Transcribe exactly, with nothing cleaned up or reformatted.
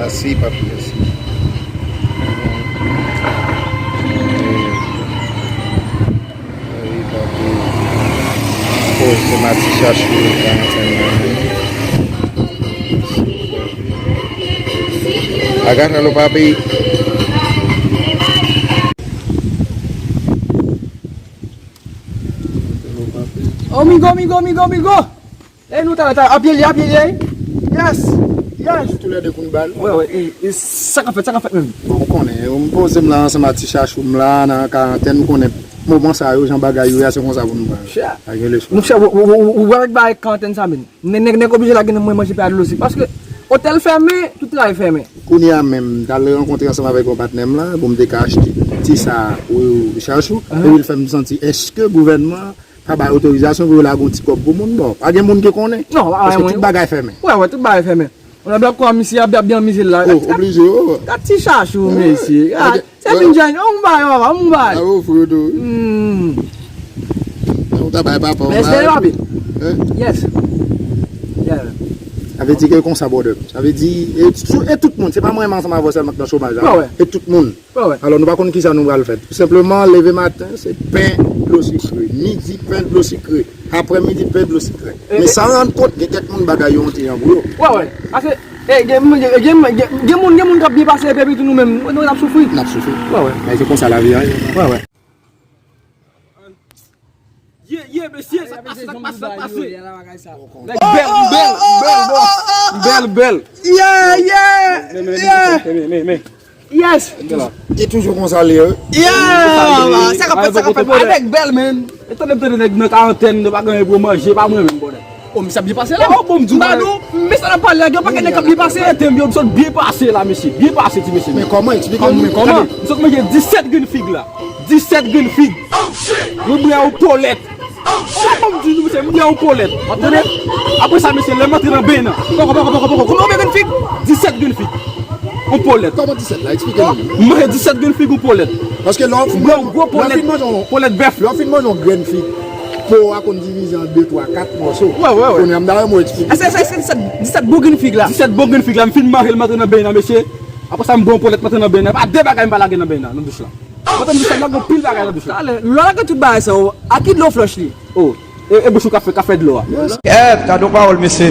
Asi, papi, asi. Wi, papi. Oh, se Mati Chachou, karantèn nan. Agarralo, papi. Oh, migo, migo, migo, migo. E nou talè, talè, apye li, apye li. Yes. Yes. Toulède pou n ba l. Wè, wè, e, e, sa k ap fèt, sa k ap fèt menm? Bon, ou konnen, m poze m la ansanm ak ti chachou m la, nan karantèn, m konnen moman sa yo, jan bagay yo ye a, se konsa pou nou pran. Chè. Pa gen lespwa. Monchè, ou, ou, ou, ou wè avèk bagay karantèn sa menm. Nèg, nèg, nèg oblije lage nan mwen manje pya dlo si. Paske otèl fèmen, tout travay fèmen. Kounye a menm, m t al rankontre ansanm avèk yon patnè m la, bon, m te ka achte ti sa pou chachou, epi l fè m santi, èske gouvènman pa bay otorizasyon pou yo lage yon ti kòb pou moun? Bon, pa gen moun ki konnen. Non, pa gen moun. Paske tout bagay fèmen. Wè, wè, tout bagay fèmen. On a blan kwa misye ap ap byen mize la. Oh, oblije, oh. Gad ti chachou, mesye. Gad, se vin jwenn, on bagay, papa, on bagay. Ah, oh, frè tou. Hmm. Ou ta bay papa, on bagay. Respè, papi. Hein? Yes. Yeah. Sa vle di ke konsa, brother. Sa vle di, e, sou, e tout moun, se pa mwen menm ansanm avè w sèlman k nan chomaj la. Wè, wè. E tout moun. Wè, wè. Alò, nou pa konn kisa nou pral fè. Tou senpleman, leve maten, se pen, dlo sikre. Midi, pen, dlo sikre. Aprè midi, pen, dlo sikre. E, men e, san rann kont, gen kèk moun bagay yo antre an pou yo. Wè, wè. Paske, e, gen, gen, gen, gen, gen moun, gen moun k ap byen pase, epi tou nou menm, nou, nou ap soufri. N ap soufri. Wè, wè. Men se konsa lavi a ye. Wè, wè. Ye, ye, mesye, sa k pase, sa k pase, sa k pase? Nèg bèl, m bèl, m bèl, bro. M bèl, m bèl. Yeah, yeah, yeah. Men, men, men, men, men, men. Yes. Li toujou konsa li ye, wi. Yeah, sa k ap fèt, sa k ap fèt, bro. Nèg bèl, man. E tande m tande nèg nan karantèn, nou pa gen anyen pou manje, pa mwen menm, bro. Oh, misye ap byen pase la. Oh, bon, m di w, ba nou, men sa n ap pale la, gen yon pakèt nèg k ap byen pase. Tande m, yo, m sot byen pase la, mesye. Byen pase, ti mesye. Men kòman? Eksplike nou. Men kòman? M sot manje disèt grenn fig la. Disèt grenn fig. Mwen bwè yon polèt. Oh, m di nou, mesye, m bwè yon polèt. W ap tande? Apre sa, mesye, lè m antre nan beny nan. Poko, poko, poko, poko. Konbyen grenn fig? Disèt grenn fig. Yon polèt. Kòman disèt la? Eksplike nou. M manje disèt grenn fig, yon polèt. Paske lè w fin, yon gwo polèt, polèt bèf. Lè w fin manje yon grenn fig, po a konn divize an de, twa, kat mòso. Wè, wè, wè. Kounye a m ta renmen w eksplike. Èske se, se, se disèt bon grenn fig la? Disèt bon grenn fig la, m fin manje l, m antre nan beny nan, mesye. Apre sa, m bwè yon polèt, m antre nan beny nan. E pa de bagay m pa lage nan beny nan, nan douch la. Mwen tann di sa, lage anpil bagay nan douch la. Talè, lè w lage tout bagay sa yo, a ki dlo w flòch li? Oh, e, e bouch ou k ap fè, k ap fè dlo a. Kèt, gade yon pawòl, mesye.